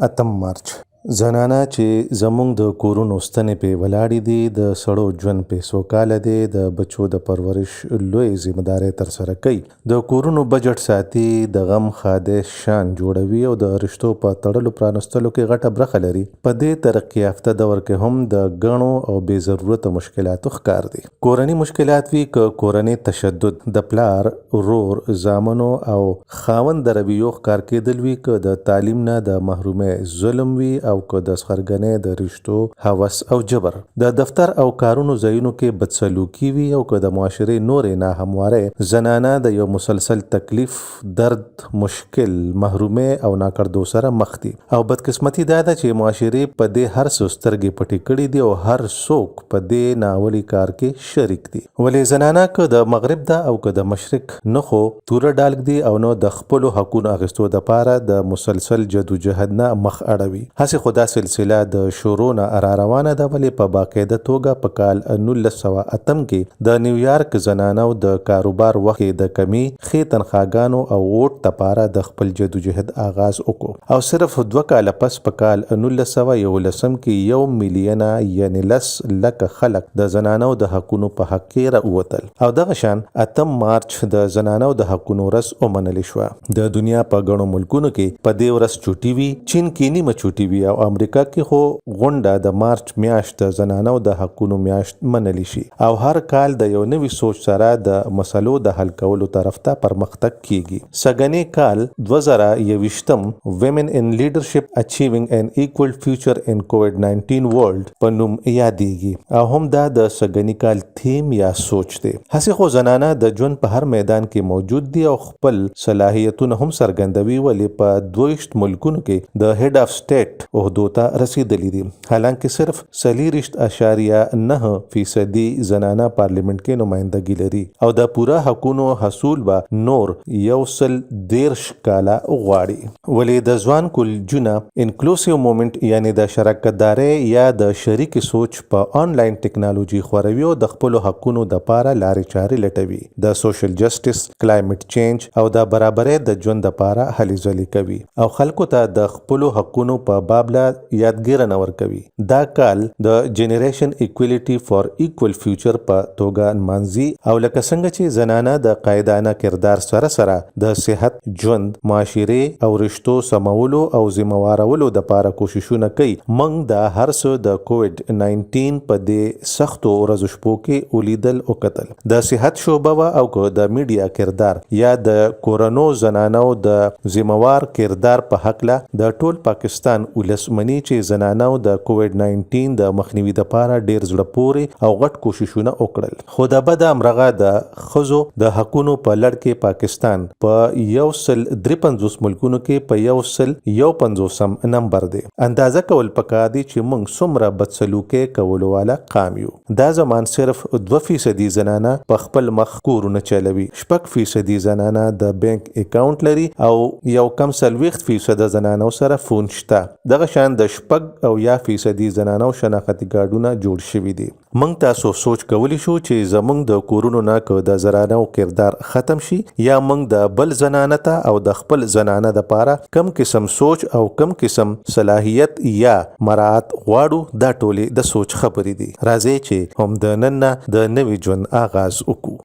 اتم مارچ، زنانه چې زمونږ د کورونو ستنې پې ولاړې دي، د سړو ژوند پې سوکاله دی، د بچو د پرورش لویې ذمه دارۍ ترسره کوي، د کورونو بجټ ساتي، د غم ښادۍ شان جوړوي او د رشتو په تړلو پرانستلو کې غټه برخه لري، په دې ترقي یافته دور کې هم د ګڼو او بې ضرورته مشکلاتو ښکار دي. کورني مشکلات وي که کورنی تشدد، د پلار، ورور، زامنو او خاوند د رویو ښکار کېدل وي، که د تعلیم نه د محرومۍ ظلم وي او که د سخرګنۍ د رشتو هوس او جبر، د دفتر او کارونو ځایونو کې بدسلوکي وي او که د معاشرې نورې ناهموارۍ، زنانه د یو مسلسل تکلیف، درد، مشکل، محرومۍ او ناکردو سره مخ دي او بدقسمتي دا ده چې معاشرې په دې هر څه سترګې پټې کړې دي او هر څوک په دې ناولي کار کې شریک دي. ولې زنانه که د مغرب ده او که د مشرق نه خو توره ډال ږدي او نه د خپلو حقونو اخیستو دپاره د مسلسل جدوجهد نه مخ اړوي. هسې خو دا سلسله د شروع نه راروانه ده ولې په باقاعده توګه په کال 19 اتم کې د نیویارک زنانو د کاروبار وخت کې د کمي، ښې تنخواګانو او ووټ دپاره د خپل جدوجهد آغاز وکړو او صرف دوه کاله پس په کال 1911 کې یو میلیونه یعنې لس لکه خلک د زنانو د حقونو په حق کې راووتل. او دغه شان اتم مارچ د زنانو د حقونو ورځ ومنل شوه. د دنیا په ګڼو ملکونو کې په دې ورځ چوټي وي، چین کې نیمه چوټي وي او امریکا کې خو غونډه د مارچ میاشت د زنانو د حقونو میاشت منل شي او هر کال د یو نوي سوچ سره د مسلو د حل کولو طرف ته پرمختګ کیږي. سږنی کال 2021 Women in Leadership Achieving an Equal Future in COVID-19 World په نوم یادیږي او هم دا د سږني کال تیم یا سوچ دی. هسې خو زنانه د ژوند په هر میدان کې موجود دي او خپل صلاحیتونه هم څرګندوي ولې په 22 ملکونو کې د هیډ اف سټیټ عهدو ته رسیدلي دي حالانکه صرف څلیریشت اعشاریه نهه فیصدي زنانه پارلیمنټ کې نمایندګي لري او د پوره حقونو حصول به نور 130 کاله غواړي. ولې د ځوان کولجونه انکلوسیو مومنټ یعنې د شراکتدارۍ یا د شریکې سوچ په آنلاین ټکنالوجي خوروي او د خپلو حقونو د پاره لارې چارې لټوي، د سوشل جسټس، کلایمټ چینج او د برابرۍ د ژوند د پاره هلې ځلې کوي او خلکو ته د خپلو حقونو په بابله یادګیرنه ورکوي. دا کال د جنریشن ایکویلیټي فار ایکول فیوچر په توګه نمانځي او لکه څنګه چې زنانه د قائدانه کردار سره سره د صحت، ژوند، معاشرې او رشتو سمولو او ذمه وارولو دپاره کوششونه کوي، مونږ دا هر څه د کووډ نائنټین په دې سختو ورځو شپو کې ولیدل اوکتل. د صحت شعبه وه او که د میډیا کردار یا د کورنو زنانو د ذمه وار کردار په حقله د ټول پاکستان اولس مني چې زنانو د کووډ نائنټین د مخنیوي دپاره ډیر زړه پورې او غټ کوششونه وکړل خو د بده مرغه د ښځو د حقونو په لړ کې پاکستان په 153 ملکونو کې په یو سل یو پنځوسم نمبر دی. اندازه کول پکار دي چې مونږ څومره بدسلوکۍ کولو والا قام یو. دا زمان صرف دوه فیصدي زنانه په خپل مخ کورونه چلوي، شپږ فیصدي زنانه د بانک اکاونټ لري او یو کم 40 فیصده زنانو سره فون شته. دغه شان د 76 فیصدي زنانو شناختي کارډونه جوړ شوي دي. موږ تاسو سوچ کولی شو چې زموږ د کورونو نه که د زنانو کردار ختم شي یا موږ د بل زنانه ته او د خپل زنانه د پاره کوم قسم سوچ او کوم قسم صلاحیت یا مراعات غواړو، دا ټولې د سوچ خبرې دي. راځئ چې هم د نن نه د نوي ژوند آغاز وکړو.